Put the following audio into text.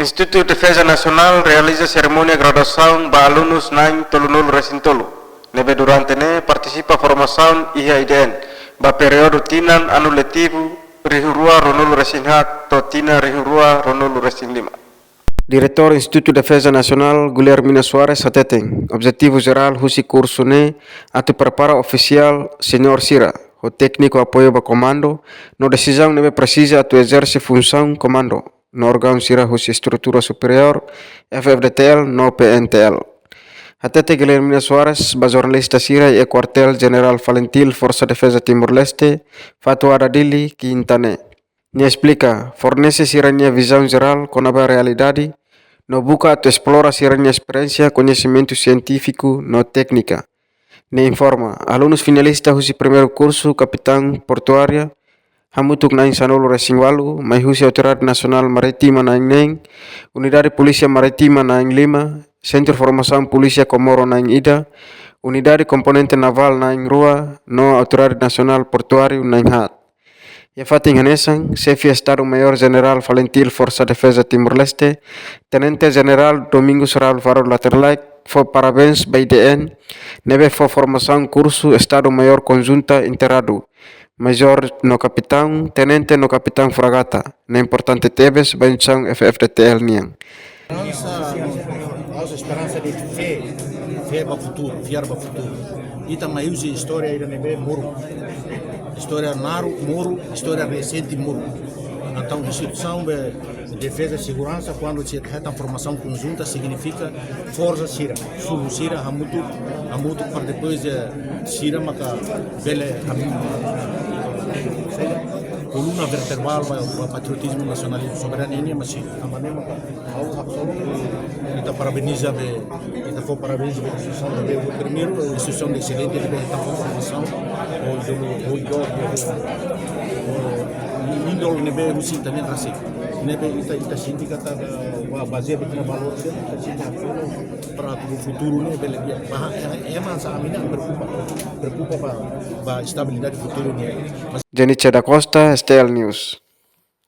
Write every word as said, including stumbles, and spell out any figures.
Institutu Defeza Nasionál realiza serimónia graduasaun ba alunus na'in tolunulu resin tolu, ne'ebé durante ne'e partisipa formasaun iha I D N, ba períodu tinan anu letivu rihun rua ruanulu resin haat to'o tinan rihun rua ruanulu resin lima. Diretór Institutu Defeza Nasionál, Guilhermina Soares, hateten, objetivu jerál husi kursu ne'e atu prepara ofisiál seniór sira, ho tékniku apoiu ba komandu, no desizaun ne'ebé presiza atu ezerse funsaun komandu no órgaun sira husi estrutura superiór, F F D T L no P N T L. Hatete Guilhermina Soares ba jornalista sira iha Kuartél Jenerál Falintil Forsa Defeza Timor-Leste, Fatuhada, Dili, Kinta ne'e. Nia esplika, fornese sira-nia vizaun jerál kona-ba realidade, no buka atu esplora sira-nia esperiénsia, koñesimentu sientífiku no téknika. Nia informa, alunus finalista husi primeiru kursu Kapitaun Portuária, hamutuk na'in sanulu resin ualu, mai husi Autoridade Nasionál Marítima na'in neen, Unidade Polísia Marítima na'in lima, Sentru Formasaun Polísia Komoro na'in ida, Unidade Komponente Navál na'in rua, no Autoridade Nasionál Portuáriu na'in haat. Iha fatin hanesan, Xefe Estadu Maiór Jenerál Falintil Forsa Defeza Timor-Leste, Tenente Jenerál Domingos Raul Faro Laterlaik, fó parabéns ba I D N, ne'ebé fó formasaun kursu Estadu Maiór Konjunta Integradu, Majór no Kapitaun, Tenente no Kapitaun Fragata, ne'e importante tebes ba instituisaun F F D T L nian. Esperansa, nossa esperansa de fé, fé ba futuru, fiar ba futuru. Ita mai husi istória ida ne'ebé moruk. Istória naruk moruk, istória resente moruk. Entaun, instituisaun be defeza i seguransa, kuandu sira hetan formasaun konjunta, signifika forsa sira, sulu sira, hamutuk, hamutuk para depois, eh, sira maka bele, ham-, koluna vertebral ba, ba patriotizmu, nasionalizmu, soberania nian, mas si, amane maka, ha'u, ha'u, ita parabeniza be, ita fó parabéns ba instituisaun be, primeiru, instituisaun de excelente, be, ita fó formasaun, o, o, o, o, o, índole ne'ebé husi ita-nia rasik. Ne'ebé ita, ita sente katak, ba, bazeia ba ita-nia valór, ita sente para o futuru ne'e bele di'ak. Ba, eh, eh, mas ami-nia preokupa, preokupa ba, ba estabilidade futuru ne'e. Mas Jenice da Costa, S T L News.